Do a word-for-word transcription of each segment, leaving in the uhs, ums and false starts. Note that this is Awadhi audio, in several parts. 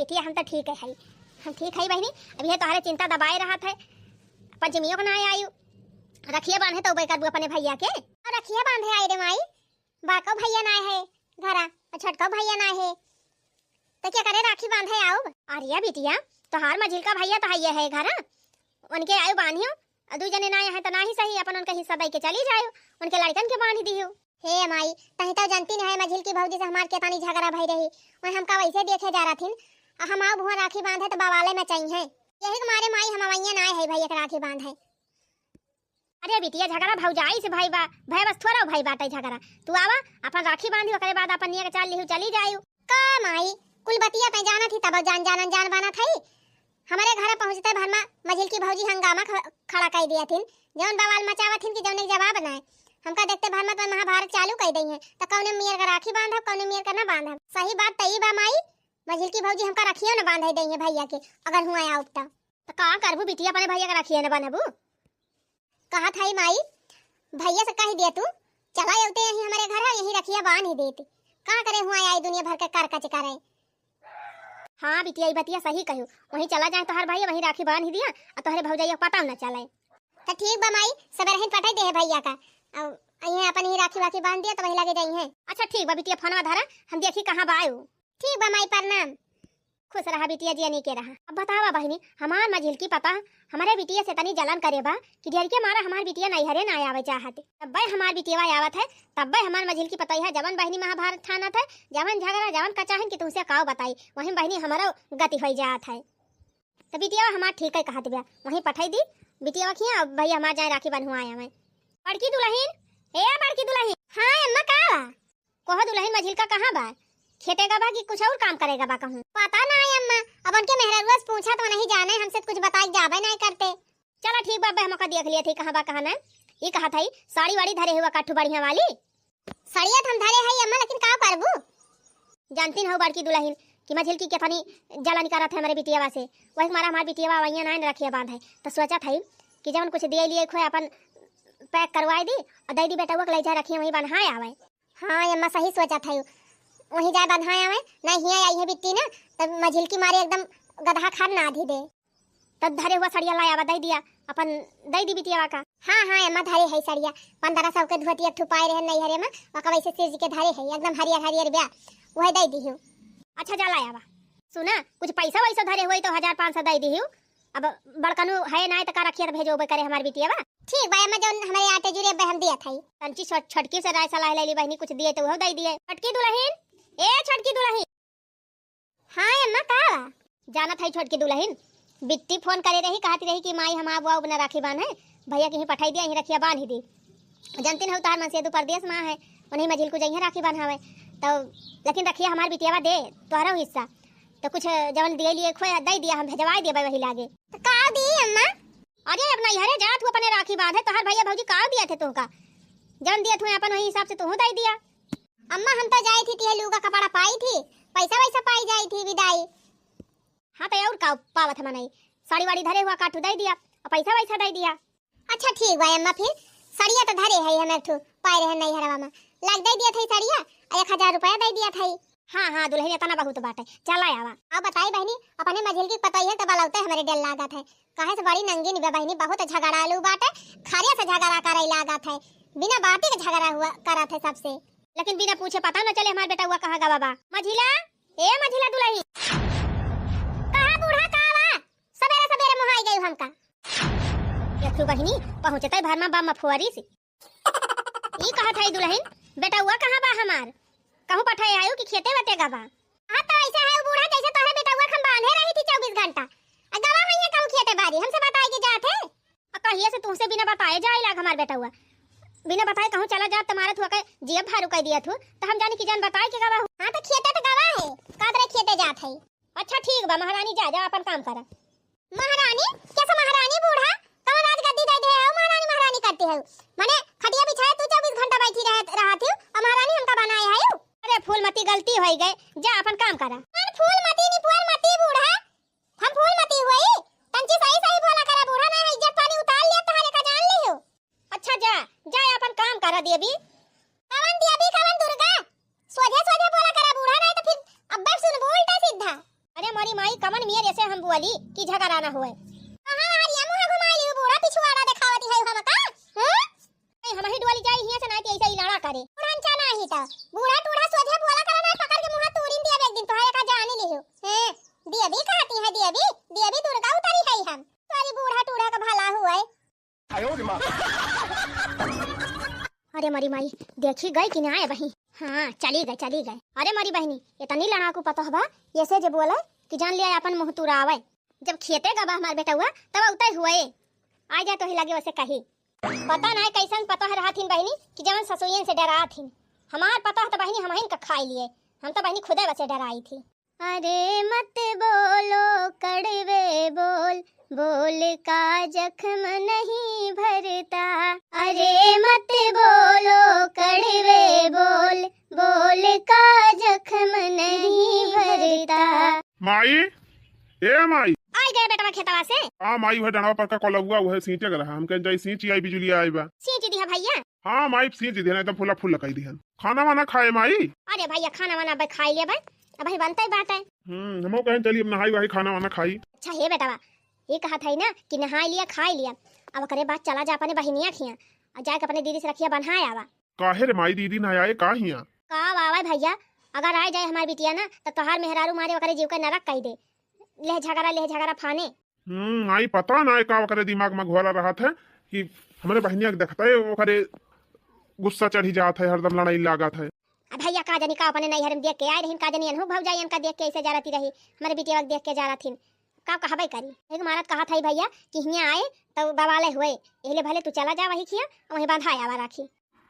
बिटिया, हम तो ठीक है, हम ठीक है बहिनी। अब ये तोहरे चिंता दबाए रहत है, पंचमियों को ना आयु, रखिया बांधे तो उबे करबू अपने भैया के। और रखिया बांधे आई रे माई, बड़को भैया ना है घरा, और छोटको भैया ना है, तो क्या करे राखी बांधे आउब? अरे बिटिया, तोहार मझिलका भैया तो है, है घरा, उनके आयु बांधियो, और दू जने ना है तो ना ही सही, अपन उनका हिस्सा दे के चली जायो, उनके लड़कन के बांध दियो। हे माई, तही तो जानती नहीं है मझिलकी भौजी से हमार केतानी झगड़ा भई रही, वह हमका वैसे देखे जा रहथिन, आ हम आउब हुआ राखी बांधे तो बवाले में चाहिए, यही के मारे माई हम अवैया ना है भैया के राखी बांधे। अरे बिटिया, झगड़ा भौजाई से भई बा, भई बस थोड़ा भई बाटे झगड़ा। तू आवा, अपन राखी बांधी, ओकरे बाद अपन निया के चाल लिहू, चली जायू। का माई, कुल बतिया तै जानत ही तब जान जान अनजान बनत हई। हमरे घर पहुँचते भर मा मझिलकी भौजी हंगामा ख-, खड़ा कई दिया थिन, जौन बवाल मचावत थिन कि जौन एक जवाब ना है। हमका देखते भर मा तो महाभारत चालू कई दई है, तो कौने मियर का राखी बांधब, कौने मियर का ना बांधब। सही बात तई बा माई, मझिलकी भौजी हमका रखियो ना बांधे दई है भैया के, अगर हुआ आउब तो। तो का करबू बिटिया, अपने भैया का रखिया न बनबू? कहत हई माई, भैया से कह दिया तू, चला अउते यहीं हमरे घर, यहीं रखिया बांध ही देती। का करे हुआ आई दुनिया भर के कर कच करे। हाँ बिटिया, ई बतिया सही कहो, वहीं चला जाए तोहर भैया, वहीं राखी बांध ही दिया, और तोहरे भौजैया पता न चले। तो ठीक बा माई, सबेरे ही पठाई दे है भैया का, और यहीं अपन ही राखी वाखी बांध दिया तो वहीं लगे जाई है। अच्छा ठीक बा बिटिया, फोनवा धरा, हम देखी कहाँ बा आयु। ठीक बा माई, प्रणाम। खुश रहा बिटिया, जिया नीके रहा। अब बतावा बहिनी, हमार मझिलकी पता हमरे बिटिया से तनी जलन करे बा कि डर के मारा हमार बिटिया नैहरे ना आवे चाहत। तब्बे हमार बिटिया आवत है, तब्बे हमार मझिलकी पता है जवन बहिनी महाभारत ठानत है, जवन झगड़ा, जवन कचाहन कि तुमसे काव बताई, वहीं बहिनी हमरो गति होई जात है। तो बिटिया हमार ठीक है कहत बिया, वहीं पठाई दी बिटिया खिया, अब भैया हमार जाए राखी बंधुआ आया मैं। बड़की दुलहिन, ए बड़की दुलहिन। हाँ अम्मा, का बा? कहो दुलहिन, मझिलका कहाँ बा? खेते गवा कि कुछ और काम करे गवा कहूँ? पता ना है अम्मा, अब उनके मेहररुआ से पूछा तो नहीं जाने, हमसे कुछ बताई जाबे नहीं करते। चला ठीक बा, अब्बे हम ओका देख लिया थे कहाँ बा कहाँ ना। ये कहा था साड़ी वाड़ी धरे हुआ काठू बढ़िया वाली। सड़िया तो हम धरे है अम्मा, लेकिन का करबू? जानती न हो बड़की दुलहिन कि मझिलकी के तनी जलन करत है हमरे बिटियावा से, वही मारा हमार बिटियावा वैया ना रखिया बांध है। तो सोचा था कि जवन कुछ दिए लिए खोए अपन पैक करवाए दी और दे दी बेटवा के ले जा रखिया वहीं बन्हाए आवे। हाँ अम्मा, सही सोचत है, वहीं जाए बन्हाए आवे, नहीं हिया आई है बिट्टी ना, तब मझिलकी मारे एकदम गदहा खान ना आधी दे। तब धरे हुआ सड़िया लाया बा, दे दिया, अपन दे दी बिटियावा का। हाँ हाँ अम्मा, धरे है सड़िया, पन्द्रह सौ के धोती एक ठो पाए रहे नैहरे में, वका वैसे सिरज के धरे है, एकदम हरियर हरियर ब्या, वह दे दी हूँ। अच्छा जा लाया बा। सुना, कुछ पैसा वैसा धरे हुए तो हजार पाँच सौ दे दी हूँ, अब बड़कनू है ना, त का रखिया त भेजोबे करे हमार बिटिया बा। ठीक बा अम्मा, जौन हमरे आटे जुरे बे हम दिया थाई। तंची छोट-, छोटकी से राय सलाह ले ली बहिनी, कुछ दिए तो वो दे दिए। छोटकी दुलहिन, ए छोटकी दुलहिन। हाँ अम्मा, का बा? जानत है छोटकी दुलहिन, बिट्टी फोन करे रही, कहती रही कि माई हम आब आउब ना राखी बांधे, भैया के ही पठाई दिया, यहीं रखिया बांध ही दी। जनती न हो तोहार मनसेदू परदेस मा है, उन्हीं मझिलकू जइहे राखी बन्हावे। तो लेकिन रखिया हमार बिटियावा दे, तोहरो हिस्सा। तो कुछ जवन दिए लिए खोए दे दिया, हम भेजवाए देबे वही लागे। तो का दी अम्मा? अरे अब नैहरे जात हूँ अपने राखी बांधे, तोहार भैया भौजी का दिया थे तुमका? जवन दिया थे अपन वही हिसाब से तुहू दे दिया। अम्मा हम तो जाई थी तिहे लूगा कपड़ा पाई थी, पैसा वैसा पाई जाई थी विदाई। हाँ तो और का पावत है मनई, साड़ी वाड़ी धरे हुआ काठू दे दिया और पैसा वैसा दे दिया। अच्छा ठीक बा अम्मा, फिर सड़िया तो धरे है हम एक ठो पाए रहे नैहरवा में, लाग दे दिया था सड़िया और एक हजार रुपया दे दिया था। हाँ हाँ दुलहिन, इतना बहुत बात है, चला आवा। अब बताई बहिनी, अपने मझिलकी पतोहिया तो बलौते हमरे डर लागत है, काहे से बड़ी नंगी निबे बहिनी, बहुत झगड़ालू बाटे, खरिया से झगड़ा करे लागत है, बिना बाती के झगड़ा हुआ करत है सबसे। लेकिन बिना पूछे पता न चले हमार बेटवा कहाँ गवा बा। मझिला, ए मझिला दुलहिन। कहाँ बूढ़ा का बा? सबेरे सबेरे मोहाई गई हमका। देखू बहिनी, पहुँचते भर मा बा मफुआरी से। ई कहत है दुलहिन, बेटवा कहाँ बा हमार? कहूँ पठाए आयु कि खेते वते गवा? हाँ तो ऐसा है बूढ़ा, जैसे तोहरे बेटवा हम बांधे रही थी चउबीस घंटा। आ गवा हुई है कहूँ खेते बारी, हमसे बताए के जात है। आ कहिए से तुमसे बिना बताए जाए लाग हमार बेटवा। बिना बताए कहूँ चला जात, तुम्हारा थुआ के जियब भारू कह दिया थू, तो हम जानी कि जान बताए के गवा हो। हाँ तो खेते तो गवा है, का तरह खेते जात है। अच्छा ठीक बा महारानी, जा, जा अपन काम करा। महारानी? कैसे महारानी बूढ़ा? कवन राजगद्दी दे दे हो महारानी, महारानी करती हो? माने खटिया बिछाए तू चउबीस घंटा बैठी रह, रहा थी और महारानी हमका बनाए है? अरे फूलमती, गलती होई गए, जा अपन काम करा। कौन फूलमती निपुअर मती बूढ़ा? हम फूलमती हुई? तंची सही सही बोला करा बूढ़ा, ना है इज्जत पानी उतार लिया तोहरे का जान लियो। अच्छा जा, जा अपन काम करा देवी। कवन देवी, कवन दुर्गा? सोझे सोझे बोला करा बूढ़ा, नहीं तो फिर अब्बे सुनबो उल्टा सीधा। अरे मोरी माँ, अली की झगड़ा ना होए। कहाँ हरिया मुँह घुमाई लियो, बूढ़ा पिछुआड़ा देखावती है हमका? हम्म? ए, हमही डोली जाई हियाँ से, नाहीं त ऐसे ही लड़ा करे। पुरान चाला ही त। बूढ़ा टूढ़ा सोझे बोला करा ना, पकड़ के मुँह तूरिन दिया एक दिन, तोहरे का जानी लिहो। हैं, देवी कहती है, देवी, देवी दुर्गा उतरी है हम। तोरी बूढ़ा टूढ़ा का भला हुआ है। अरे मरी माई, देखी गई कि ना आए बहिन? हाँ, चली गए, चली गए। अरे मरी बहिनी, इतनी लड़ाकू पतोह बा, ऐसे जे बोले कि जान लिया अपन मुँह तुरावे। जब खेते गबा हमार बेटउआ, तब उतई हुए। आ जा तोही लगे वैसे कही। पता नाहीं कैसन पतोह रहत हिन बहिनी कि जवन ससुइयन से डरात हिन। हमार पतोह त बहिनी हमहिन का खाई लिए। हम त बहिनी खुदे वसे डराई थी। अरे मत बोलो कड़वे बोल, बोल का जख्म नहीं भरता। अरे मत बोलो कड़वे बोल, बोल का जख्म नहीं भरता। माई, ए माई। आई गए बेटवा खेतवा से। हाँ माई, वह डंडवा पर का कोलौआ, वह सींचे के रहा। हम कहें जाई सींची आई, बिजुलिया आई बा। सींच दिया भैया। हाँ माई, सींच दिया, नाहीं त फूला फूल लगाई दिहन। खाना वाना खाए माई? अरे भैया, खाना वाना अब खाई लिया बा, अबही बनते बाटे। हम्म, हमहू कहें चली अब नहाई वहाई, खाना वाना खाई। अच्छा हे बेटवा, ये कहत है ना कि नहाई लिया, खाई लिया, अब ओकरे बाद चला जा अपने बहिनिया खिया और जाके अपने दीदी से रखिया बन्हाए आवा। काहे रे माई, दीदी ना आए का हिया? का आवे भैया, अगर आए जाए हमार बिटिया ना, त तोहार मेहरारू मारे ओकरे जीव के नरक कई दे। लेह झगड़ा, लेह झगड़ा फाने। हम्म, आई पता ना का ओकरे दिमाग में घोला रहत है कि हमरे बहिनिया के देखते ओकरे गुस्सा चढ़ी जात है, हरदम लड़ाई लागत है। अब भैया का जानी का अपने नैहर में देख के आए रहिन, का जानी अनहु भौजाई इनका देख के ऐसे जा रहती रही, हमारे बिटिया के देख के जा रहथिन। का कहबे करी, एक मारत कहत है भैया कि हियाँ आए तो बवाले हुए, एहले भले तू चला जा वही खिया, वहीं बंधा आवा राखी।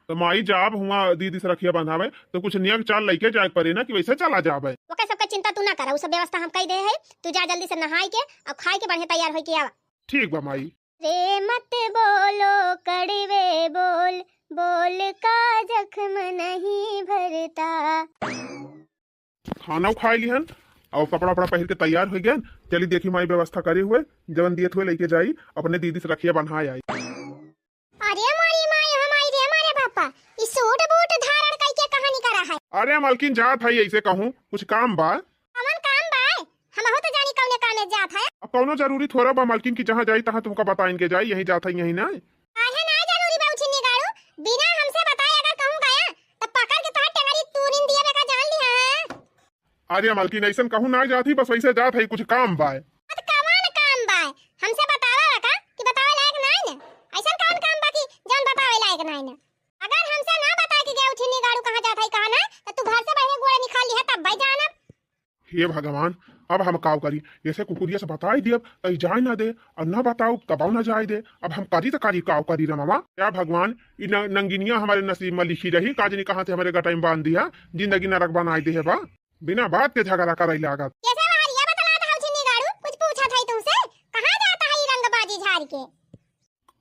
तो माई, जाब हुआ दीदी से रखिया बंधावे, तो कुछ नियम चाल लइके जाए के पड़े ना कि वैसे चला जाबे। ओके सबके चिंता तू ना करा, उ सब व्यवस्था हम कई दे है। तू जा जल्दी से नहाई के और खाई के बढ़िया तैयार होई के आवा। ठीक बा माई। रे मत बोलो कड़वे बोल, बोल का जख्म नहीं भरता। खाना खाई लिहन और कपड़ा उपड़ा पहिर के तैयार हो गए। चली देखी माई व्यवस्था करे हुए, जवन दियत हुए लेके जाई, अपने दीदी से रखिया बंधाए आई। अरे मोरी माई, हमारी रे हमारे बापा, ई सूट बूट धारण कइके कहाँ निकरा है? अरे मलकिन, जात है ऐसे कहूँ, कुछ काम बा। कवन काम बा? हमहू तो जानी कौने कामे जात है। अब कौनो जरूरी थोड़ा बा मलकिन कि जहाँ जाई तहाँ तुमका बताइन के जाई, यहीं जात है यहीं ना। काहे ना जरूरी बा उछिन्नी गाड़ू, बिना हमसे बताए अगर कहूँ गया तो पकड़ के तोहार टेंगरी तूरिन दिया बेका जान लिहा है। अरे मलकिन, ऐसन कहूँ ना जात ही, बस वैसे जात है, कुछ काम बा। अब कवन काम बा? हमसे बतावा का कि बतावे लायक नाई न? ऐसन कवन काम बा कि जौन बतावे लायक नाई न? अगर हमसे ना बता के गया उछिन्नी गाड़ू कहाँ जात है कहाँ ना, तो तू घर से बहरे गोड़ निकाल लिहा तब भाई जानब। हे भगवान, अब हम काव करी? जैसे कुकुरिया से बताई दियब तो ई जाए ना दे, और ना बताऊ तब ना जाए दे। अब हम करी तो करी, काव करी रे मामा? क्या भगवान, ई न-, नंगिनिया हमारे नसीब में लिखी रही, काजनी कहाँ से हमारे गटाई में बांध दिया, जिंदगी नरक बनाई दे है बा। बिना बात के झगड़ा करे लागत। कैसे बाहर ये बतलात हौ छिन्नी गाड़ू? कुछ पूछत है तुमसे? कहाँ जात है ई रंगबाजी झार के?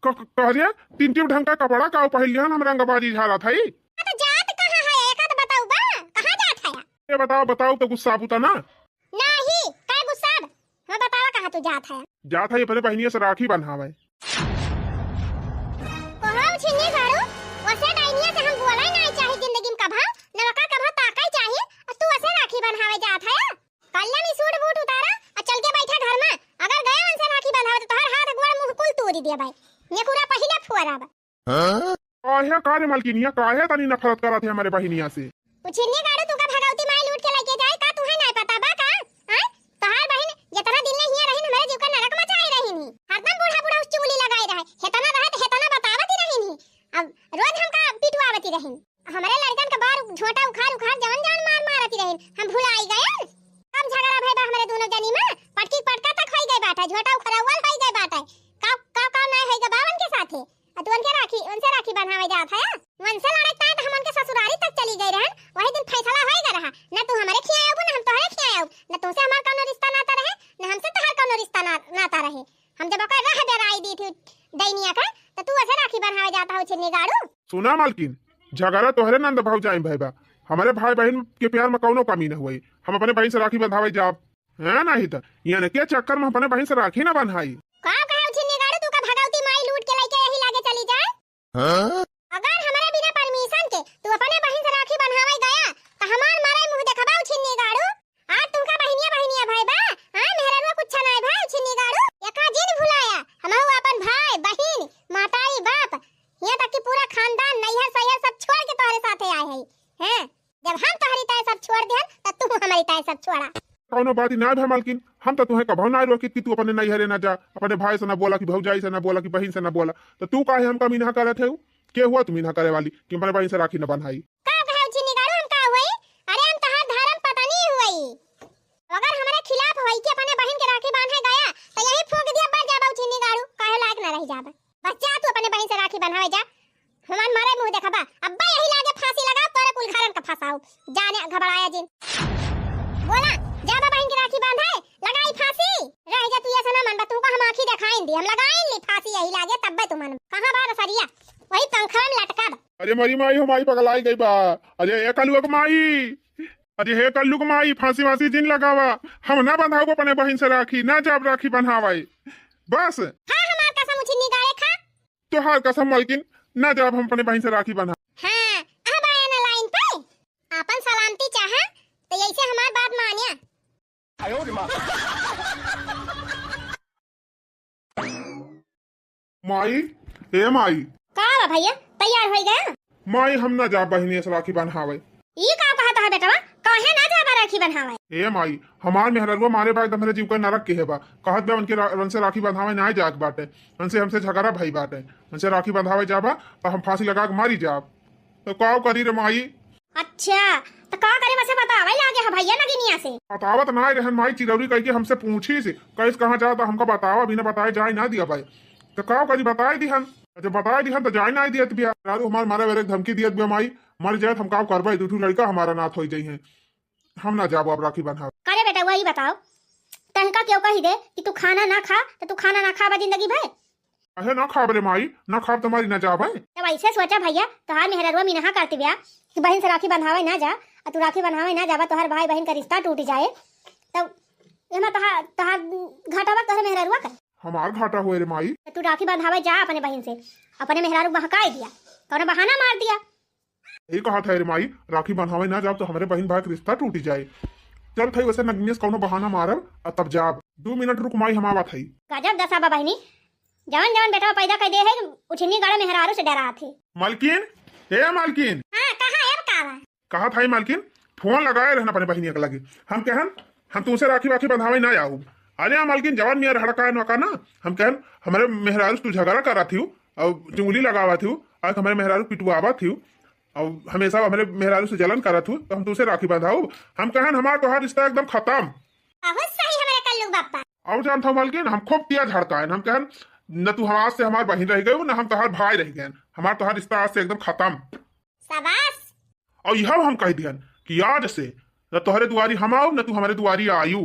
क-, क-, कह रहे, तीन टिप ढंग का कपड़ा का पहिर लिहन हम रंगबाजी झारत है। हाँ, तो जात कहाँ है? एक आध बताऊ बा, कहाँ जात है? ये बताओ, बताओ तो गुस्सा बुता ना। नहीं, काय गुस्सा? हाँ, बतावा कहाँ तू जात है? जात है अपने बहिनिया से राखी बंधावे। कहो छिन्नी गाड़ू, वसे डाइनिया से हम बोला ही नहीं चाही जिंदगी में कभा, न वका कभा ताका ही चाही, और तू वसे राखी बंधावे जात है? कल्याणी सूट बूट उतारा, और चल के बैठा घर में। अगर गया वनसे राखी बंधावे तो तोहर हाथ गोड़ मुंह कुल तोड़ी दिया भाई। नेकुरा पहिला फुअरा बा। हाँ? काहे का रे मलकिनिया, काहे तनी नफरत करत है हमारे बहिनिया से? उछिन्नी गाड़ू तुका भगवती माई लूट के लेके जाए का, तुहे नाय पता बा का? हाँ? तोहार बहिन जितना दिन ले हियां रहिन, हमरे जीव का नरक मचाए रहिन ही। हरदम बूढ़ा बूढ़ा उस चुगली लगाए रहे, हेतना रहे तो हेतना बतावत ही रहिन ही। अब रोज हमका पिटवावत ही रहिन। हमरे लड़कन का बार झोंटा उखाड़ उखाड़ जवन जवन मार मारत ही रहिन, हम भुलाई गए। कम झगड़ा भई बा हमरे दोनों जनी में, पटकी पटका तक होई गए बाटे, झोंटा उखड़ौल होई गए बाटे। का, का, का नाय होई गए बावन के साथे? आ तू उनके राखी, उनसे राखी बंधावे जात है? उनसे लड़ाई ताई तो हम उनके ससुरारी तक चली गई रहन, वही दिन फैसला होई गए रहा। न तू हमारे खिया आऊ, न हम तोहरे खिया आऊ, न तुमसे हमार कौनो रिश्ता नाता रहे, न हमसे तोहार कौनो रिश्ता ना-, नाता रहे। हम जब ओकर राह बेराई दी थी दैनिया का, तो तू ऐसे राखी बंधावे जाता हो छिन्नी गाड़ू? सुना मालकिन, झगड़ा तोहरे नंद भौजाई में भई बा, हमारे भाई बहन के प्यार में कौनो कमी न हुई। हम अपने बहन से राखी बंधावे जाब, हैं? नहीं तो यानी के चक्कर में अपने बहन से राखी ना बंधाई। का कहे उछिन्नी गाड़ू, तू का भगवती माई लूट के लेके यही लागे चली जाए? हाँ? अगर हमारे बिना परमिशन के तू अपने बहिन से राखी बंधावे गया, तो हमार मरे मुंह देखबा उछिन्नी गाड़ू। आज तुमका बहिनिया बहिनिया भई बा, हाँ, मेहररुआ कुछ ना भई। कौनो बात ही ना भा मलकिन, हम तो तुहे कभो ना रोकित कि तू अपने नैहरे ना जा, अपने भाई से ना बोला, कि भौजाई से ना बोला, कि बहिन से ना बोला। तो तू काहे हमका मिनहा करत है? के हुआ तू मिनहा करे वाली कि अपने बहिन से राखी न बन्हाई? का कहे उछिन्नी गाड़ू, हम का हुई? अरे हम तहार धर्म पत्नी हुई। अगर हमरे खिलाफ होई कि अपने बहिन के राखी बांधे गया, तो यही फूंक दिया, बर जाबा उछिन्नी गाड़ू, काहे लायक ना रह जाबा। बस जा तू अपने बहिन से राखी बंधावे जा, हमार मरे मुंह देखबा। अब्बा यही लागे फांसी लगाओ, तोरे कुल घरन का फंसाओ, जाने घबराया जिन। बोला, जाबा बहिन के राखी बांधे, लगाई फांसी। रह जा तू, ऐसा ना मनबा, तुमको हम आंखी देखाइन दी, हम लगाइन ली फांसी यही लागे, तब्बे तू मनबा। कहाँ बा रसरिया? वही पंखवा में लटका बा। अरे मरी माई, हो माई पगलाई गई बा। अरे ए कलुआ के माई, अरे हे कल्लू के माई, फांसी वांसी जिन लगावा, हम ना बंधाउब अपने बहिन से राखी, ना जाब राखी बंधावे। बस। हाँ, हमार कसम उछिन्नी गाड़े खा। तोहार कसम मलकिन, ना जाब हम अपने बहिन से राखी बंधा। हाँ, अब आया ना लाइन पे, आपन सलामती चाहा, तो ऐसे हमार बात मानिया। माई, ए माई। का बा भैया, तैयार होई गया? माई, हम ना जाब बहिनी से राखी बंधावे। ई का कहत है बेटवा, काहे ना जाबा राखी बंधावे? ए माई, हमार मेहररुआ मारे बा एकदम हमरे जीव का नरक के है बा। कहत बा उनके रा-, उनसे राखी बंधावे ना जाए के बाटे। उनसे हमसे झगड़ा भई बाटे। उनसे राखी बंधावे जाबा तो हम फांसी लगा के मारी जाब। तो का करी रे माई? अच्छा, तो का करे, बसे बतावे लागे है भैया नगिनिया से। बतावत ना रहन माई, चिरौरी कह के हमसे पूछी से, कहिस कहाँ जाता हमका बतावा, बिना बताए जाए ना दिया भाई। तो का करी, बताए दिहन। जब बताए दिहन तो जाए ना दियत बिया। रारू हमार मारे वेरे धमकी दियत बिया माई, मर जाए तो हम का करबे, दू ठू लड़का हमारा नाथ होई जाई हैं। हम ना जाबो अब राखी बंधावे। करे बेटा, वही बताओ, तहका क्यों कही दे कि तू खाना ना खा, तो तू खाना ना खाबा जिंदगी भर? काहे ना खाब रे माई, ना खाब तो मारी ना जाबे। जब ऐसे सोचा भैया, तोहार मेहररुआ मिनहा करती बिया कि बहिन से राखी बंधावे ना जा, और तू राखी बंधावे ना जाबा, तोहार भाई बहिन का रिश्ता टूट जाए, तब एमा तोहार, तोहार घाटा बा तोहरे मेहररुआ का। हमार घाटा होए रे माई। तो तू राखी बंधावे जा अपने बहिन से, अपने मेहरारू बहकाए दिया, कौनो बहाना मार दिया। यही कहत है रे माई, राखी बंधावे ना जाब तो हमरे बहिन भाई के रिश्ता टूट जाए। चल थई वैसे नगनिया से कौनो बहाना मारब, आ तब जाब। दू मिनट रुक माई, हम आवत हई। गजब दशा बा बहिनी, जवन जवन बेटवा पैदा कर दे है, उछिन्नी गाड़े मेहरारू से डरात है। मालकिन, ए मालकिन। हाँ, कहा है, का बा? कहत हई मालकिन, फोन लगाए रहन अपने बहिनिया के लगे। हम कहन, हम तुमसे राखी वाखी बंधावे ना आऊ। अरे हाँ मालकिन, जवान मियाँ हड़काए न का ना, हम कहन, हमरे मेहरारू से तू झगड़ा करा थियू, और चुंगली लगावा थियू, आज हमरे मेहरारू पिटवावा थियू, और हमेशा हमरे मेहरारू से जलन करा थियू, तो हम तुमसे राखी बंधाऊ। हम कहन, हमार तोहार रिश्ता एकदम खत्म। बहुत सही हमरे कल्लू बापा। और जानत हो मालकिन, हम खूब तेज हड़काएन, हम कहन, न तू हम आज से हमार बहिन रह गयू, न हम तोहार भाई रह गए, हमार तोहार रिश्ता आज से एकदम खत्म। शाबाश। और यह हम कह दिहन कि आज से न तोहरे दुआरी हम आउब, न तू हमरे दुआरी आयू।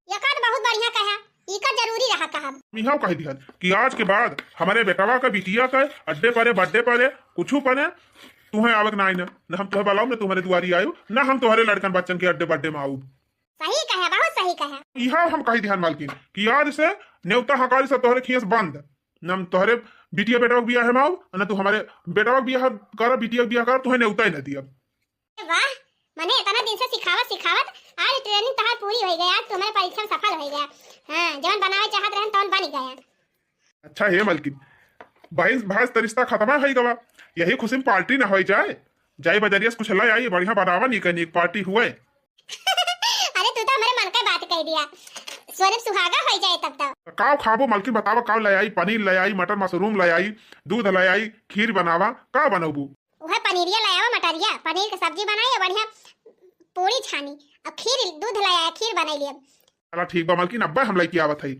ये का तो बहुत बढ़िया कहा, ई का जरूरी रहा कहब। हम यह कह दिहन कि आज के बाद हमरे बेटवा का, बिटिया का अड्डे परे, बर्थडे परे, कुछू परे, तुहें आवे के नाई न, न हम तुहें बुलाउब, न तू हमरे दुआरी आयू, न हम तोहरे लड़कन बच्चन के अड्डे बर्थडे में आउब। सही कहा, बहुत सही कहा। यह हम कह दिहन मालकिन कि आज से नेवता हकारी सब तोहरे खियस बंद। न हम तोहरे बिटिया बेटवा के बियाह में आउब, न तू हमरे बेटवा के बियाह कर, बिटिया के बियाह कर, तुहें नेवता ही न दियब। वाह, मने इतना दिन से सिखावत सिखावत आज ट्रेनिंग तहार पूरी हो गया, आज तुम्हारे परीक्षा में सफल हो गया। हाँ, जवन बनावे चाहत रहन तवन बन गया। अच्छा हे मलकिन, बहिन भाई से रिश्ता खत्म है गवा, यही खुशी में पार्टी ना हो जाए, जाई बजरिया से कुछ ले आई, बढ़िया बनावा नहीं कहनी, एक पार्टी हुए। अरे तू तो हमारे मन का बात कह दिया, सोने सुहागा हो जाए तब तो। काव खाबो मलकिन, बतावा काव ले आई, पनीर ले आई, मटर मशरूम ले आई, दूध ले आई, खीर बनावा, का बनबू? वह पनीरिया ले आवा, मटरिया, पनीर के सब्जी बनाई और बढ़िया पूरी छानी, और खीर, दूध ले आया, खीर बनाई लिए। चला ठीक बा मलकिन, अब्बे हम लेके आवत हई।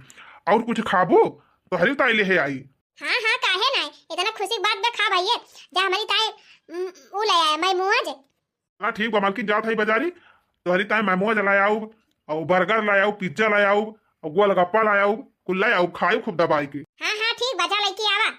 और कुछ खाबू? तोहरी ताई ले है आई। हाँ, हाँ, काहे ना, इतना खुशी के बात बा, खा भैया, जा हमारी ताई, उम, ऊ ले आया, मैं मुआ जे। चला ठीक बा मलकिन, जात हई बाजारी, तोहरी ताई मैं मुआ ले आउब, और बर्गर ले आउब, पिज्जा ले आउब, और गोलगप्पा ले आउब, कुल ले आउब, खाई खूब दबाई के। हाँ, हाँ, ठीक बा, जा लेके आवा।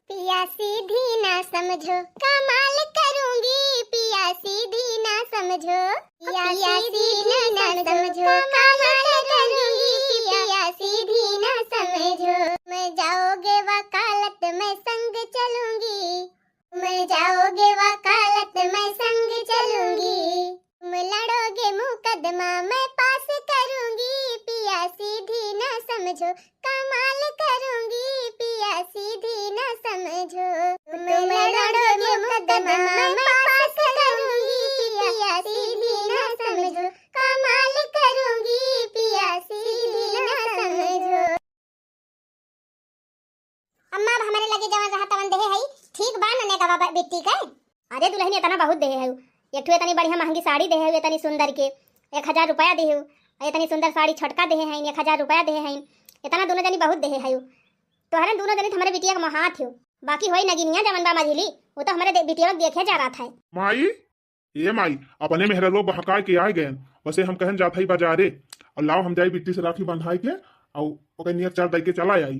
पिया सीधी ना समझो, कमाल करूंगी, पिया सीधी ना समझो, पिया सीधी ना समझो, कमाल करूंगी, पिया सीधी ना समझो। तुम जाओगे वकालत, मैं संग चलूंगी, तुम जाओगे वकालत, मैं संग चलूंगी। तुम लड़ोगे मुकदमा, मैं पास करूंगी, पिया सीधी ना समझो, कमाल करूंगी, पिया सीधी ना समझो। तुम लड़ोगे मुकदमा, मैं पास करूंगी, पिया सीधी ना समझो, कमाल करूंगी। का बाबा बिट्टी का? अरे दुलहिन, एतना बहुत देहे हउ। एक ठो एतनी बढ़िया महंगी साड़ी देहे हउ, एतनी सुंदर के एक हजार रुपया देहे हउ। अउ एतनी सुंदर साड़ी छोटका देहे हइन, एक हजार रुपया देहे हइन। एतना दुनो जनी बहुत देहे हउ। तोहरे दुनो जनी त हमरे बिटिया के मोहात हउ। बाकी होई नगिनिया जवन बा मझिली, उ त हमरे दे-, बिटिया के देखे जा रहत है। माई, ए माई, अपने मेहररुआ बहकाए के आए गएन। वसे हम कहन जात हई बाजारे, अउ लाओ हम जाई बिट्टी से राखी बंधाए के, अउ ओके नियर चार दई के चला आई।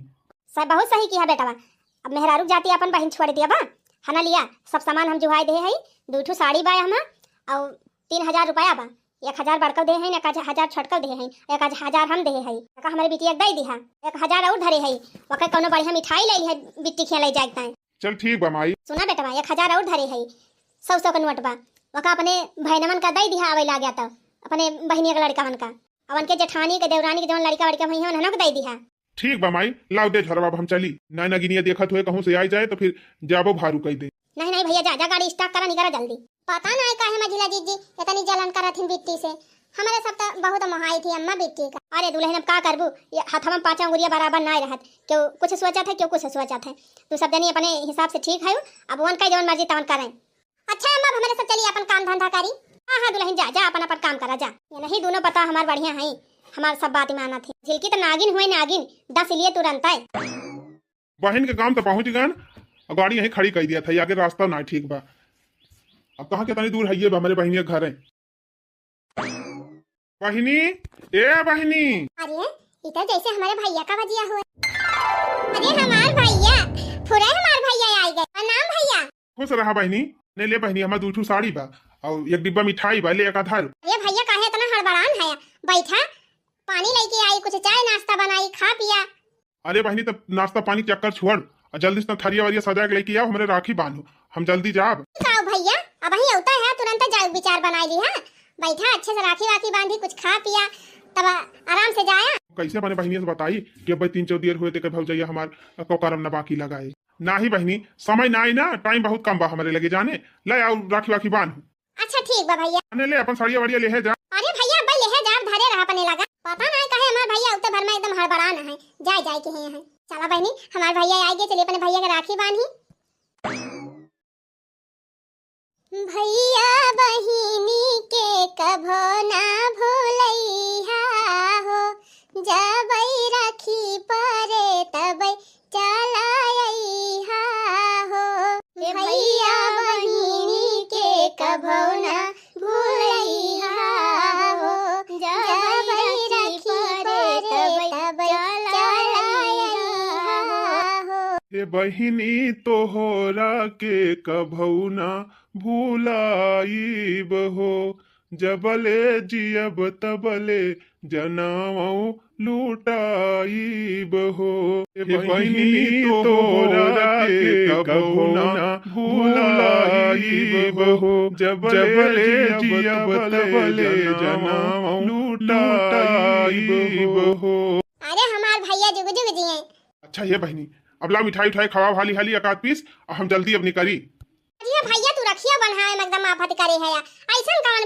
सब बहुत सही किहा बेटवा। अब मेहरारू जाति अपन बहिन छोड़ दिया बा, है ना लिया, सब सामान हम जुहाई देहे हई, दुइ ठो साड़ी बा हमा, अउ तीन हजार रुपया बा, एक हजार बड़कउ देहे हई, एक हजार छोटकउ देहे हई, एक हजार हम देहे हई, एक हमरे बिटिया के दई दिहा, एक हजार अउर धरे हई, ओके कउनो बढ़िया मिठाई लइ लिहा बिट्टी खिया लइ जाए के ताई। चल ठीक बा माई। सुना बेटवा, एक हजार अउर धरे हई, सौ सौ के नोट बा, ओका अपने बहिनवन का दई दिहा, आवइ लाग गया त अपने बहिनिया के लड़िकवन का, अउ उनके जेठानी के, देवरानी के जवन लड़िका वड़िका होइहैं, उन्हनों के दई दिहा। ठीक बा माई, लाओ दे झरवा, अब हम चली। ना नगिनिया देखत हुए कहूँ से आइ जाए त फिर जाबो भारू कइ दे। नहीं, नहीं भइया, जा, जा, गाड़ी start करा, निकरा जल्दी। पता नाहीं काहे मझिला जीजी एतनी जलन करत हिन बिट्टी से। हमरे सब त बहुत मोहाई थी अम्मा बिट्टी का। अरे दुलहिन, अब का करबू, ये हथवा में पाँच अंगुरिया बराबर नाहीं रहत, केउ कुछ सोचत है, केउ कुछ सोचत है। तू सब जनी अपने हिसाब से ठीक हउ, अब उनका जवन मर्जी तवन करें। अच्छा अम्मा, अब हमरे सब चली अपन काम धंधा करी। हाँ, हाँ दुलहिन, जा, जा, अपन, अपन काम करा, जा। ये नहीं दुनो पता हमार बढ़िया हई, हमार सब बात मानत है। झिलकी त नागिन हुए नागिन, डस लिए तुरंतै। बहिन के काम त पहुँच गएन, गाड़ी यहीं खड़ी कइ दिया था, आगे रास्ता नाहीं ठीक बा। अब कहाँ के तनी दूर हइये बा हमरे बहिनिया के घरे। बहिनी, ए बहिनी। अरे, ई त जैसे हमरे भइया का बजिया हुए। अरे हमार भइया, फुरे हमार भइया आइ गए। प्रणाम भइया। खुश रहा बहिनी। ने ले बहिनी, हमार दुइ ठो साड़ी बा, अउ एक डिब्बा मिठाई बा, ले एक आधा। अरे भइया, काहे एतना हड़बड़ान है? बैठा, पानी लइके आई, कुछ चाय नाश्ता बनाई, खा पिया। अरे बहिनी, तब नाश्ता पानी के चक्कर छोड़, अउ जल्दी से थरिया वरिया सजा के लइके आओ, हमरे राखी बांधो, हम जल्दी जाब। का भइया, अबहीं अउता है, तुरंत जाए विचार बनाइ लिहा। बैठा, अच्छे से राखी वाखी बांधी, कुछ खा पिया, तब आराम से जाया। कैसे अपने बहिनिया से बताई कि अब तीन चार देर हुए ते के भौजैया हमार को करम न बाकी लगाए। नाही बहिनी, समय नाही ना, time बहुत कम बा हमरे लगे जाने। ले आओ राखी वाखी बांध। अच्छा ठीक बा भइया। अने ले अपन साड़िया वाड़िया लेहे जा। अरे भइया, अब्बे लेहे जा, धरे रहा अपने लगा। पता नाही काहे हमार भइया उतने भर में एकदम हड़बड़ान है, जाए जाए के हैं। चला बहिनी, हमार भइया आइ गए, चलिए अपने भइया के राखी बांधी। भइया बहिनी के कभो ना भूलइहा हो, जबै राखी परे तबै चला अइहा हो। ए भइया बहिनी के कभो ना भूलइहा हो, जबै राखी परे तबै चला अइहा हो। हे बहिनी तोहरा के कभौ ना भुलाइब हो, जबले जियब तबले जनमौ लुटाइब हो। हे बहिनी तोहरा के कभौ ना भुलाइब हो, जबले जियब तबले जनमौ लुटाइब हो। अरे हमार भइया जुग जुग जिए। अच्छा ये बहिनी, अब ला मिठाई उठाई खवाओ हाली हाली एक आध piece, अउ हम जल्दी अब निकरी। अरे भइया, तू रखिया बन्हाए में एकदम आफत करे है, अइसन कवन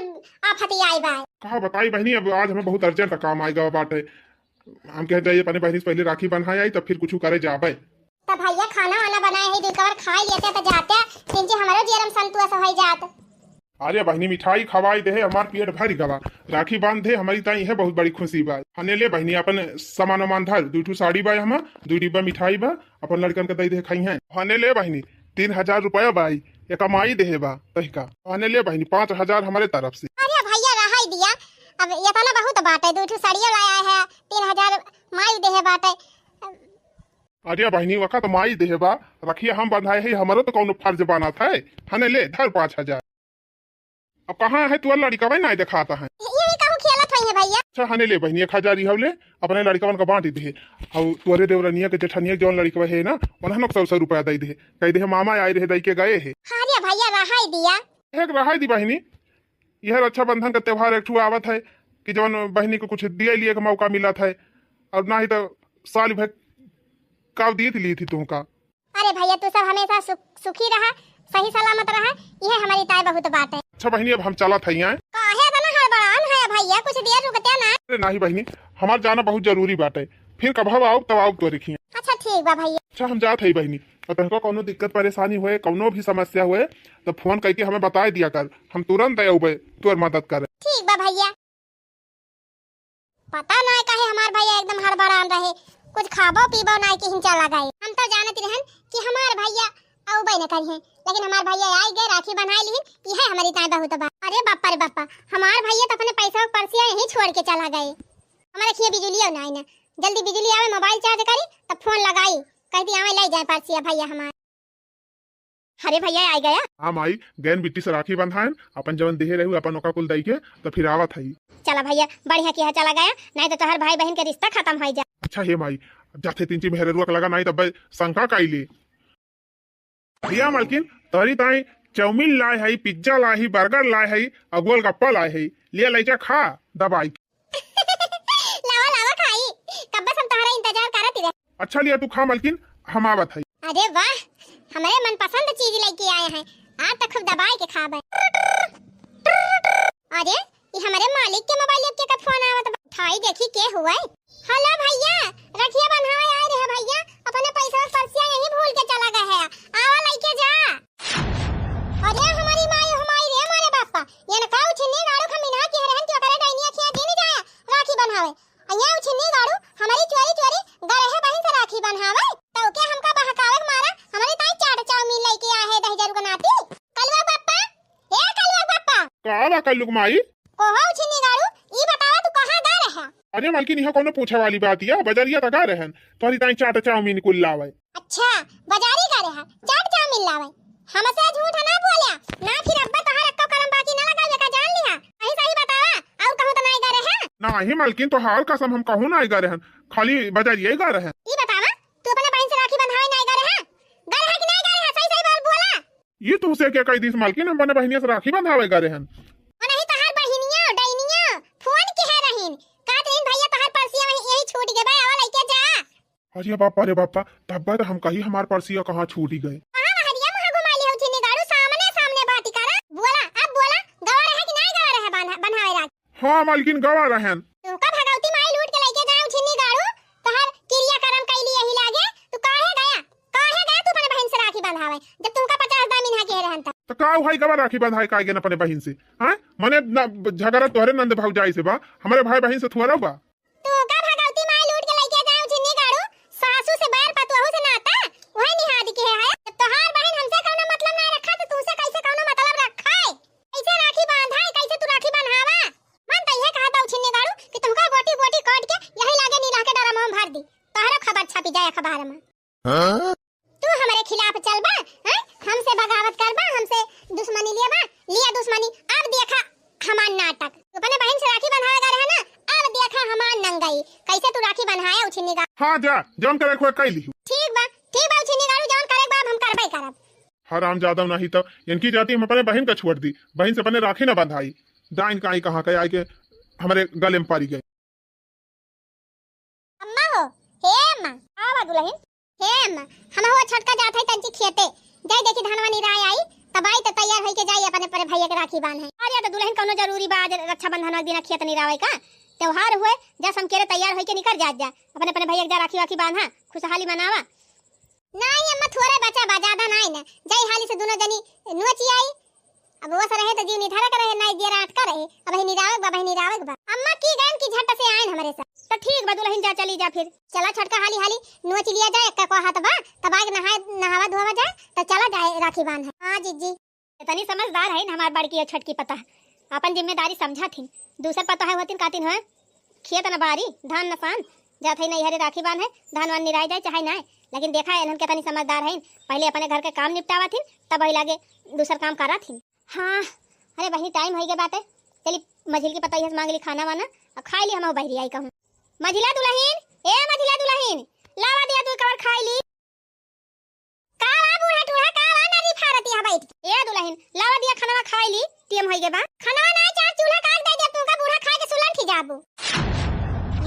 आफत आइ बा? का बताई बहिनी, अब आज हमें बहुत urgent काम आइ गवा बाटे। हम कहे जाइए अपने बहिनी से पहिले राखी बन्हाए आई, तब फिर कुछ करे जाबे। तब भइया खाना वाना बनाए है, दू कवर खाइ लेते त जाते, तिनचे हमरो जियरम संतोष होइ जात। अरे बहिनी, मिठाई खवाई देहे, हमार पेट भरि गवा। राखी बांध दे, हमरी ताई इहे बहुत बड़ी खुशी बा। हने ले बहिनी, अपन सामान वामान धर, दुइ ठो साड़ी बा हमा, दुइ डिब्बा मिठाई बा, अपन लड़कन के दइ दे, खइहैं। हने ले बहिनी, तीन हजार रुपया बाई, एका माई देहे बा तहिका। हने ले बहिनी, पाँच हजार हमरे तरफ से। अरे भइया, रहाई दिया, अब एतना बहुत बाटे, दुइ ठो साड़ियो लाया है, तीन हजार माई देहे बाटे। अरे बहिनी, वका तो माई देहे बा, रखिया हम बंधाए है, हमरो तो कौनो फर्ज बनत है। हने ले, धर पाँच हजार। अब कहाँ है तुअर लड़िकवे, नाहीं देखात है। यही कहूँ खेलत होई है भइया। अच्छा, हने ले बहिनी, एक हजार इहव ले, अपने लड़िकवन का बांट दे। अउ तुअरे देवरनिया के जेठनिया के जौन लड़िकवा है ना, उन्हन सौ सौ रुपया दइ दे। कहि दे, मामा आए रहे, दइ के गए है। हाँ रे भइया, रहाई दिया। एक रहाई दी बहिनी, यह रक्षाबंधन का त्योहार एक ठो आवत है कि जौन बहिनी को कुछ दिए लिए का मौका मिलत है, अउर नाहीं तो साल भर का दीत ली थी तुमका। अरे भइया, तू सब हमेशा सुख, सुखी रहा, सही सलामत रहा, इहे हमरी ताई बहुत बात है। अच्छा बहिनी, अब हम चलत हई आए। काहे इतना हड़बड़ान है भइया, कुछ देर रुकते ना। अरे नाहीं बहिनी, हमार जाना बहुत जरूरी बाटे, फिर कब आउब तब आउब तोरे खिया। अच्छा ठीक बा भइया। अच्छा हम जात हई बहिनी, और तोहका कौनो दिक्कत परेशानी होए, कौनो भी समस्या होए, तो फोन करके हमें बताए दिया कर, हम तुरंत अउबे तोर मदद करे। ठीक बा भैया। पता नाय काहे हमार भैया एकदम हड़बड़ान रहे, कुछ खाबो पीबो नाय कि हिंचा लगाए। हम तो जानत रहन कि हमार भैया अउबे न करिहें, लेकिन हमार भैया आई गए, राखी बन्हाई लिहिन, इहे हमरी ताईं बहुत बा। अरे बापा रे बापा, हमार भैया तो अपने पैसा के परसिया यहीं छोड़ के चला गए। हमारे खिया बिजुलियो नाय ना, जल्दी बिजुली आवे, मोबाइल चार्ज करी, तब फोन लगाई, कह दी आवे ले जाए परसिया भैया हमार। अरे भैया, आई गया? हाँ माई, गैन बिट्टी से राखी बंधाएन, अपन जवन देहे रहू, अपन ओका कुल दई के, तो फिर आवत हई। चला भैया, बढ़िया किहा चला गया, नाहीं तो तोहर भाई बहिन के रिश्ता खतम होइ जा। अच्छा हे माई, जाथे तीन ची मेहररुआ के लगा, नाहीं तब शंका काई ले। भैया मलकिन, तोहरी ताईं चाउमीन लाए हई, पिज्जा लाए हई, बर्गर लाए हई, अउ गोलगप्पा लाए हई, लिया लइजा खा दबाई। लावा, लावा खाई, कब्बे से हम तोहरा इंतजार करत ही रहे। अच्छा लिया तू खा मलकिन, हम आवत हई। अरे वाह, हमरे मनपसंद चीज लइके आए हैं, आज तो खूब दबाई के खाबे। अरे, ई हमरे मालिक के मोबाइल के का फोन आवत बा? उठाई देखी के हुए। हेलो भैया, रखिया बन्हावे आए रहे भैया, अपने पैसा और परसिया यहीं भूल के चला गए है, आवा लइके जा। अरे हमारी माई, हमारी रे मारे बापा, ये न का उछिन्नी गाड़ू खमिना के रहन के ओकरे डैनिया खिया दिन जाया राखी बन्हावे। अइया उछिन्नी गाड़ू, हमरी चोरी चोरी गरहे बहिन से राखी बन्हावे, तो के हमका बहकावे के मारा, हमरी ताई चाट चाउमीन लइके आए है दहिजरू के नाती। कलुआ बापा, ए कलुआ बापा। का बा कल्लू के माई? कोहो उछिन्नी गाड़ू, ई बतावा तू कहाँ गा रहा? अरे मालकिन, इहाँ कौनो पूछे वाली बात या, बजरिया त गा रहन, तोहरी ताई चाट चाउमीन कुल लावे। अच्छा, बजारी गा रहा, चाट चाउमीन लावे। हमसे झूठ ना बोल्या, ना फिर अब्बा तोहार अक्को करम बाकी ना लगावे का जान लिहा। सही सही बतावा, और कहूँ तो नाई गा रहा? नाही मालकिन, तोहार कसम हम कहूँ नाई गा रहन, खाली बजरिया ही गा रहन। ई बतावा, तू अपने बहिन से राखी बंधावे नाई गा रहा? गा रहा कि नाई गा रहा? सही सही बात बोला। ई तुहसे के कहि दिस मालकिन, हम अपने बहिनिया से राखी बंधावे गा रहन। ओ नहीं, तोहार बहिनिया, डैनिया, फोन किहे रहिन। कहत रहिन, "भैया, तोहार परसिया वहीं, यहीं छूट गए बा, आवा लइके जा।" अरे बापा रे बापा, तब्बे तो हम कही हमार परसिया कहाँ छूटी गए। कहाँ बहरिया मुँह घुमाई लिहउ छिन्नी गाड़ू, सामने सामने बात करा। बोला, अब बोला, गवा रहे कि नाई गवा रहे बन्हा-, बन्हावे राखी? हाँ मालकिन, गवा रहन। तुहका भगवती माई लूट के लइके जाए छिन्नी गाड़ू, तोहार किरिया करम कइली यही लागे, तू काहे गया? काहे गया तू अपने बहिन से राखी बंधावे, जब तुमका पचास दामिन है के रहन था? तो का भाई गवा राखी बंधाए का गए अपने बहिन से? हाँ? मने न, झगड़ा तोहरे नंद भौजाई से बा, हमरे भाई बहिन से थोड़ा बा। तू का भगवती माई लूट के लइके जाए छिन्नी गाड़ू, सासू से बैर पतोहू से नाता, वही निहाद के है। जब तोहार बहिन हमसे कौनो मतलब ना रखा तो तुमसे कैसे कौनो मतलब रखा है? कैसे राखी बांधा है, कैसे तू राखी बंधावा? मन तो यह कहा था छिन्नी गाड़ू कि तुमका गोटी गोटी काट के यही लागे नीला के डरम में भर दी, तोहरो खबर छपी जाए अखबार में। हाँ? तू हमरे खिलाफ चलबा, हैं? हमसे बगावत करबा, हमसे दुश्मनी लेबा, लिया दुश्मनी, अब देखा हमार नाटक। तू अपने बहिन से राखी बंधावे गा रहे ना, अब देखा हमार नंगई, कैसे तू राखी बंधाया उछिन्नी गा। हाँ जा, जौन करे के होए कइ लिहू। ठीक बा, ठीक बा उछिन्नी गाड़ू, जौन करे के बा अब हम करबे करब। हराम जादव नहीं तो इनकी जाति हम अपने बहिन का छोड़ दी, बहिन से अपने राखी ना बंधाई। डाइन काई कहाँ के आए के हमरे गले में पड़ी गए। अम्मा हो, हे अम्मा। का बा दुलहिन? हे अम्मा, हम हो छोटका जात है तंची खेते, जाई देखी धनवा निराय आई, तब आई तो तैयार होई के जाई अपने, अपने भैया के राखी बांधे। अरे तो दुलहिन कौनो जरूरी बा आज रक्षाबंधन के दिन खेत निरावे का? त्योहार हुए, जा समकेरे तैयार होई के निकर जात जा, अपने, अपने भैया के जा राखी वाखी बांधा, खुशहाली मनावा। नाई अम्मा, थोड़े बचा बा, ज्यादा नाई ना। जाई हाली से दोनों जनी नोची आई। अब वो रहे तो जीव निधरक रहे, नाई दिया रात का रहे। अब ही निरावक बा, अब ही निरावक बा। अम्मा की गैन की झट से आयन हमरे साथ। तो ठीक बा दुलहिन, जा चली जा फिर। चला छोटका हाली हाली नोच लिया जाए, एक्का को हाथ बा, तब आग नहाए, नहावा धोवा जाए, तो चला जाए राखी बांध। हाँ जीजी। इतनी समझदार है हमार बड़की और छोटकी पता, अपन जिम्मेदारी समझा थी। दूसर पता है होतिन कातिन हो, खेत न बारी, धान न सान, जात है नैहरे राखी बांधे, धान वान निराई जाए चाहे ना, लेकिन देखा इन्हन के तनी समझदार है, पहले अपने घर के काम निपटावा थी, तब वही लागे दूसर काम करा थी। हाँ, अरे बहनी टाइम हो गए बाटे, चली मझिल की पता से मांग ली खाना वाना, अब खाई ली हम बहरी आई कहूँ। मझिला दुलहिन, ए मझिला दुलहिन, लावा दिया तू कवर खाई ली। का बा बूढ़ा टूढ़ा, का बा नरी फारत यहाँ बैठ के? ए दुलहिन, लावा दिया खाना खाई ली, टीएम होई गे बा। खाना ना चार चूल्हा काट दे दे, तू का बूढ़ा खाए के सुलंठी जाबू।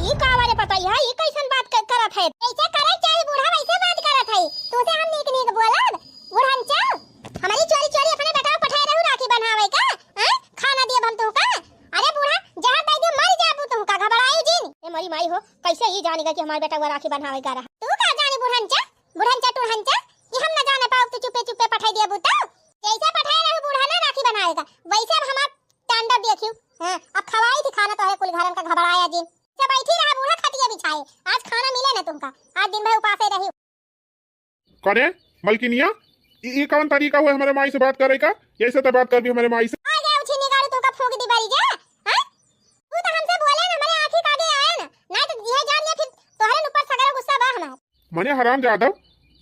ई का बारे पता है, ई कैसन बात क-, करत है? ऐसे करे चाही बूढ़ा, वैसे बात करत है। तू से हम नीक नीक बोलब, बुढ़न चल। हमारी चोरी चोरी अपने बेटा पठाए रहू राखी बंधावे का, हैं? खाना दिए हम तू का? अरे बूढ़ा, जहर दे दे मर जाबू तू का, घबराई जिन। ए मरी माई हो, कैसे ई जानेगा कि हमार बेटा वो राखी बंधावे का रहा? तू का जाने बुढ़न चल? बुढ़न चटुर हंचा, कि हम खाई दिया बुता। जैसे पठाए रहू बूढ़ा ना राखी बनावेगा, वैसे अब हमार तांडव देखियो। हाँ, अब खवाई थी खाना तोहरे कुल घरन का घबराया जिन। सब बैठी रहा बूढ़ा खटिया बिछाए, आज खाना मिले ना तुमका, आज दिन भर उपासे रही। करे मलकिनिया, ई, ई कौन तरीका हुआ हमरे माई से बात करे का? ऐसे तो बात कर भी हमरे माई से। आ गया उछिन्नी गाड़ू, तुमका फूंक दी बारी जा। हाँ? तू तो हमसे बोले ना, हमरे आँखी के आगे आए ना, नहीं तो यह जान लिया फिर तोहरे ऊपर सगरा गुस्सा बा हमार। मने हराम जादव,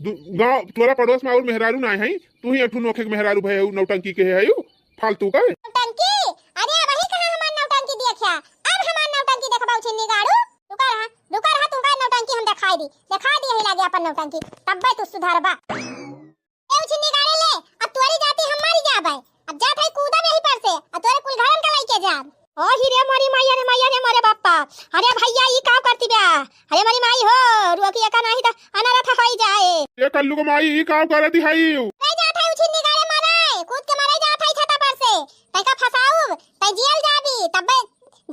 दु-, गाँव तोरा पड़ोस में और मेहरारू ना है, तू ही अठू नोखे के मेहरारू भय हऊ, नौटंकी के है हऊ, फालतू का। नौटंकी? अरे अबही कहाँ हमार नौटंकी देखा, अब हमार नौटंकी देखबा उछिन्नी गाड़ू। रुका रहा, रुका रहा, तुमका नौटंकी हम दिखाई दी, दिखाई दी यही लागे अपन नौटंकी, तब्बे तू सुधरबा। ए उछिन्नी गाड़े ले, अब तोरी जाती हम मरी जाबे। अब जात है कूदब यही पर से, अब तोरे कुल घरन का लइके जाब। ओ ही रे मोरी माई, अरे माई, अरे मोरे बापा। अरे भैया, ई का करती बा? अरे मोरी माई हो, रोकी एका नाही त अनरथ होई जाए। ए कल्लू के माई, ई का करती है यू? रे जात है उछिन्नी गाड़े मरे, कूद के मरे जात है छता पर से। तैका फसाऊ, तै जेल जाबी, तब्बे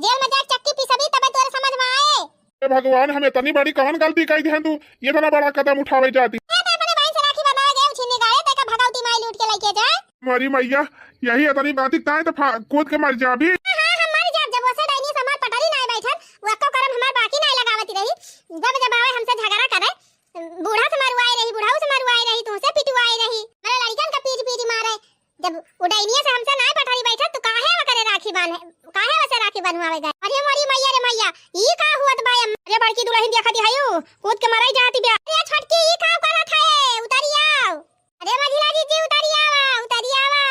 जेल में जाके चक्की पिसबी, तब्बे तोरे समझ में आए। हे भगवान, हम इतनी बड़ी कौन गलती कई दिहन तू, इतना बड़ा कदम उठावे जाती। ए, ते अपने बहिन से राखी बंधावे गए उछिन्नी गाड़े, ते का भगवती माई लूट के लेके जाए। मरी मैया, यही इतनी बात ताए तो फा-, कूद के मर जाबी। हाँ, हाँ, हम मर जाब, जब वसे डाइनी से हमार पटरी नाय बैठल, वो अक्को करम हमार बाकी नाय लगावती रही। जब जब आवे हमसे झगड़ा करे, बूढ़ा से मरुआए रही, बुढ़ऊ से मरुआए रही, तुमसे पिटुआए रही, मेरे लड़कन का पीट पीट मारे। जब उडैनिया से हमसे नाय पटरी बैठत, तो काहे ओकरे राखी बांधे, काहे ओसे राखी बंधवावे गए? अरे मोरी मैया रे मैया, ई का हुअत बा अम्मा? अरे बड़की दुलहिन देखत हयू, कूद के मरई जाती बा। अरे छोटकी, ई का करत है? उतरी आओ। अरे मझिला जीजी, उतरी आवा, उतरी आवा।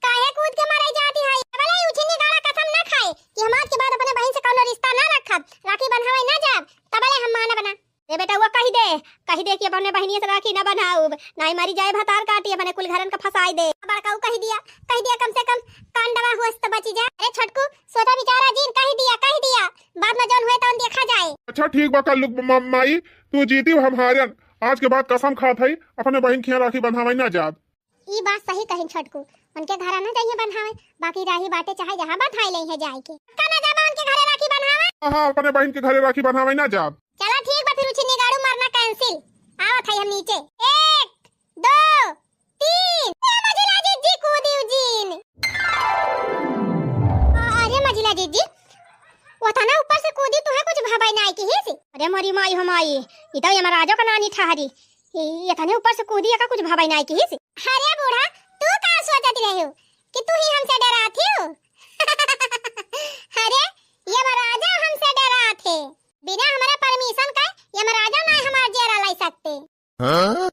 काहे कूद के मरई जाती है? बोले उछिन्नी गाड़ा कसम ना खाए कि हम आज के बाद अपने बहिन से कौनो रिश्ता ना रखब, राखी बंधावे ना जाब, तबले हम मानब ना। ए बेटा, वो कहि दे, कहि दे कि अपने बहिनिया से राखी न बन्हाउब, नाहीं मरि जाए भतार काटी, अपने कुल घरन का फँसाइ दे। बड़काऊ कहि दिया, कहि दिया, कम से कम कांडवा हुअस त बचि जाए। अरे छोटकू, सोचा विचारा जिन, कहि दिया, कहि दिया, बाद में जौन हुए तौन देखा जाए। अच्छा ठीक बा, कल्लू म-, माई, तू जीती हम हारन, आज के बाद कसम खात हई, अपने बहिन खियाँ राखी बंधावइ ना जाब। ई बात सही कहिन छोटकू, उनके घरा ना जाइए बन्हावे, बाकी राही बाटे चाहे जहाँ बन्हाई लइहे जाए के। का ना जाबा उनके घरे राखी बन्हावे? हाँ, हाँ, अपने बहिन के घरे राखी बन्हावे ना जाब। चला ठीक बा, फिर उछिन्नी गाड़ू मरना cancel। आवत है हम नीचे। एक, दो, तीन। ए मझिला जीजी कूदी उजीन। अरे मझिला जीजी, ओतना ऊपर से कूदी तुहे कुछ भबई नाई किहिस? अरे मोरी माई हो माई, ई तो यमराजो का नानी ठहरी। ई एतने ऊपर से कूदी एका कुछ भबई नाई किहिस। अरे बूढ़ा, तू का सोचत रहे हो कि तू ही हमसे डरात हो? अरे, यमराजा हमसे डरात है। बिना हमारे permission का यमराजा ना हमार जेरा लाई सकते। हाँ?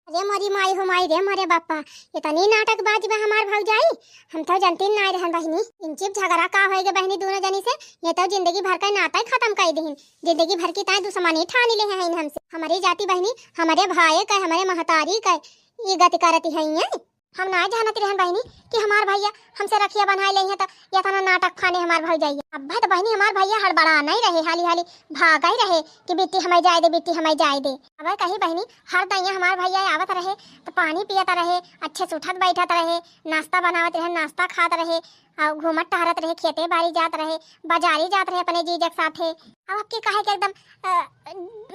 अरे मोरी माई हो माई रे मोरे बापा, इतनी नाटकबाज बा हमार भौजाई, हम तो जनती नाय रहन बहिनी। इंचिप झगड़ा का होएगे बहिनी दोनों जनी से, ये तो जिंदगी भर का नाता ही खत्म कर दीहिन, जिंदगी भर की ताई दुश्मनी ठानी ले हैं हमसे। हमारी जाति बहिनी, हमारे भाई का, हमारे महतारी का ये गति करती है ये। हम नाय जानत रहन बहिनी कि हमार भैया हमसे रखिया बन्हाई लेइहें त यतना नाटक फाने हमार भौजाइया। अब्बे त बहिनी हमार भैया हड़बड़ा नहीं रहे, हाली हाली भागई रहे कि बिट्टी हमें जाए दे, बिट्टी हमें जाए दे। अबे कही बहिनी, हर दइया हमार भैया आवत रहे त पानी पियत रहे, अच्छे से उठत बैठत रहे, नाश्ता बनावत रहे, नाश्ता खात रहे, और घूमत टहरत रहे, खेते बारी जात रहे, बाजारी जात रहे अपने जीजा के साथे। अब अबकी काहे के एकदम, अ,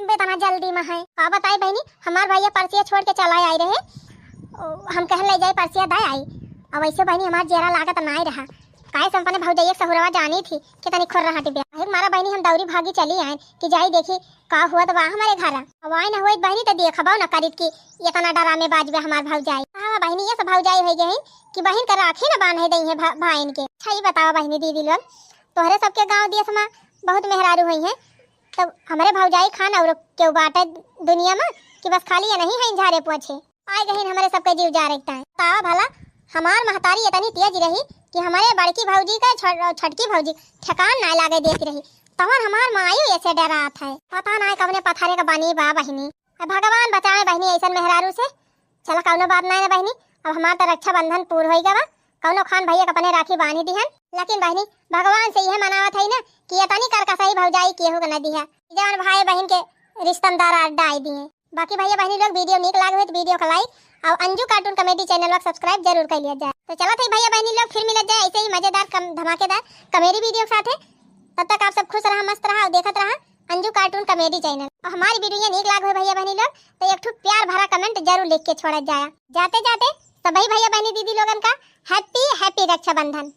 बेतना जल्दी में है। का बताई बहिनी, हमार भैया परसिया छोड़ के चला आए रहे। ओ, हम कहन ले जाए परसिया दे आई। अब वैसे बहिनी हमार जेरा लागत नाय रहा। काहे से हम अपने भौजैया के सहुरवा जानी थी, कितनी खुर्रहटी बिया। काहे के मारा बहिनी हम दौरी भागी चली आए कि जाई देखी का हुआ तो बा हमारे घर। अब आए ना हुई बहिनी तो देखबो ना करीत कि इतना डरामेबाज बा हमार भौजाई। हाँ बहिनी, ये सब भौजाई हो गई कि बहिन का राखी ना बांधे दई है भा-, भाइन के। अच्छा ये बताओ बहिनी दीदी लोग, तोहरे सबके गाँव देश में बहुत मेहरारू हुई हैं, तब हमरे भौजाई खान और केहू बाटे दुनिया में कि बस खाली ये नहीं है झारे पोछे। आए गहिन हमरे सबके जीव जारे के ताए। बतावा भला, हमार महतारी इतनी तेज रही कि हमरे बड़की भौजी का छ-, छोटकी भौजी ठेकान ना लागे देती रही। तवन हमार मायू ऐसे डरात है। पता ना कवने पथरे का बनी बा बहिनी। अब भगवान बचावे बहिनी ऐसन मेहरारू से। चला कौनो बात ना है ना बहिनी, अब हमार तो रक्षाबंधन पूर होई गवा। कौनो खान भैया के अपने राखी बांधी दिहन, लेकिन बहिनी भगवान से यह मनावत है ना कि इतनी कर कसई भौजाई केहू के न दिहा, जवन भाई बहिन के रिश्तेदार अड्डा आई दिए। बाकी भैया बहिनी लोग वीडियो नीक लागे हुई तो वीडियो का like और अंजू cartoon comedy channel को subscribe जरूर कर लिया जाए। तो चलत है भैया बहिनी लोग, फिर मिलत जाए ऐसे ही मजेदार कम धमाकेदार comedy वीडियो के साथ है। तब तक आप सब खुश रहा, मस्त रहा और देखत रहा अंजू cartoon comedy channel। और हमारी video नीक लाग होय भैया बहनी लोग, तो एक ठो प्यार भरा comment जरूर लिख के छोड़ा जाया। जाते जाते सभी भैया बहनी दीदी लोगन का happy happy रक्षाबंधन।